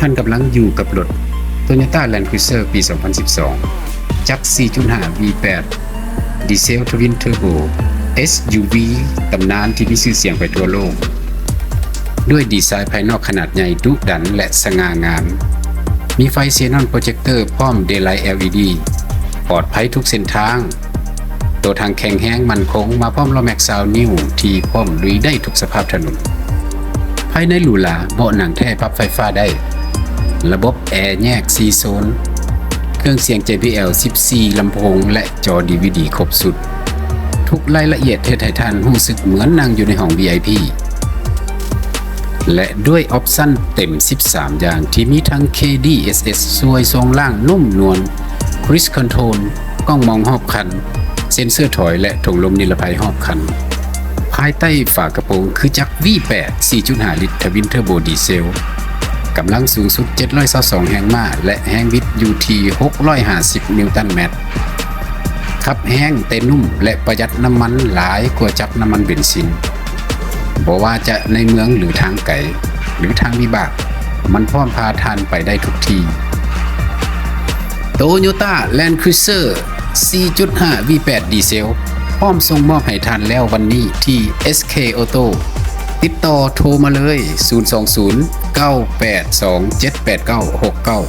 ທ່ານກຳລັງຢູ່ກັບລົດ Toyota Land Cruiser ປີ ສອງພັນສິບສອງ ຈັກ ສີ່ຈຸດຫ້າ V ແປດ ດີເຊວ Twin Turbo ເອສ ຢູ ວີ ຕຳນານທີ່ມີຊື່ສຽງໄປທົ່ວໂລກ ດ້ວຍດີໄຊພາຍນອກຂະໜາດໃຫຍ່ ດຸດັນ ແລະ ສະຫງ່າງາມ, ມີໄຟ Xenon Projector ພ້ອມ Daylight ແອລອີດີ, ປອດໄພທຸກເສັ້ນທາງ, ໂຕຖັງແຂງແຮງໝັ້ນຄົງ ມາພ້ອມລໍ້ແມັກຊາວນິ້ວ ທີ່ພ້ອມລຸຍໄດ້ທຸກສະພາບຖະໜົນ. ພາຍໃນຫຼູຫຼາ, ເບາະໜັງແທ້ປັບໄຟຟ້າໄດ້, ລະບົບແອແຍກສີ່ໂຊນ, ເຄື່ອງສຽງ ເຈ ບີ ແອລ ສິບສີ່ລຳໂພງ ແລະ ຈໍ ດີ ວີ ດີ ຄົບຊຸດ. ທຸກລາຍລະອຽດເຮັດໃຫ້ທ່ານຮູ້ສຶກເໝືອນນັ່ງຢູ່ໃນຫ້ອງ ວີໄອພີ ແລະ ດ້ວຍອອບຊັນເຕັມສິບສາມຢ່າງ ທີ່ມີທັງ ເຄ ດີ ເອສ ເອສ ຊ່ວຍຊ່ວງລ່າງນຸ້ມນວນ, Cruise Control, ກ້ອງມອງຮອບຄັນ, ເຊັນເຊີຖອຍ ແລະ ຖົງລົມນິລະໄພຮອບຄັນ. ພາຍໃຕ້ຝາກະໂປງຄືຈັກ ວີແປດ ສີ່ຈຸດຫ້າລິດ Twin Turbo ດີເຊວ, ກຳລັງສູງສຸດ ເຈັດຮ້ອຍຊາວສອງແຮງມ້າ ແລະ ແຮງບິດຢູ່ທີ່ ຫົກຮ້ອຍຫ້າສິບນິວຕັນແມັດ. ຂັບແຮງແຕ່ນຸ້ມ ແລະ ປະຢັດນ້ຳມັນຫຼາຍກວ່າຈັກນ້ຳມັນເບັນຊິນ. ບໍ່ວ່າຈະໃນເມືອງ ຫຼື ທາງໄກ ຫຼື ທາງວິບາກ, ມັນພ້ອມພາທ່ານໄປໄດ້ທຸກທີ່. Toyota Land Cruiser ສີ່ຈຸດຫ້າ V ແປດ ດີເຊວ ພ້ອມສົ່ງມອບໃຫ້ທ່ານແລ້ວວັນນີ້ທີ່ ເອສ ເຄ Auto. ຕິດຕໍ່ໂທມາເລີຍ ສູນສອງສູນ ເກົ້າແປດສອງ ເຈັດແປດເກົ້າ ຫົກເກົ້າ.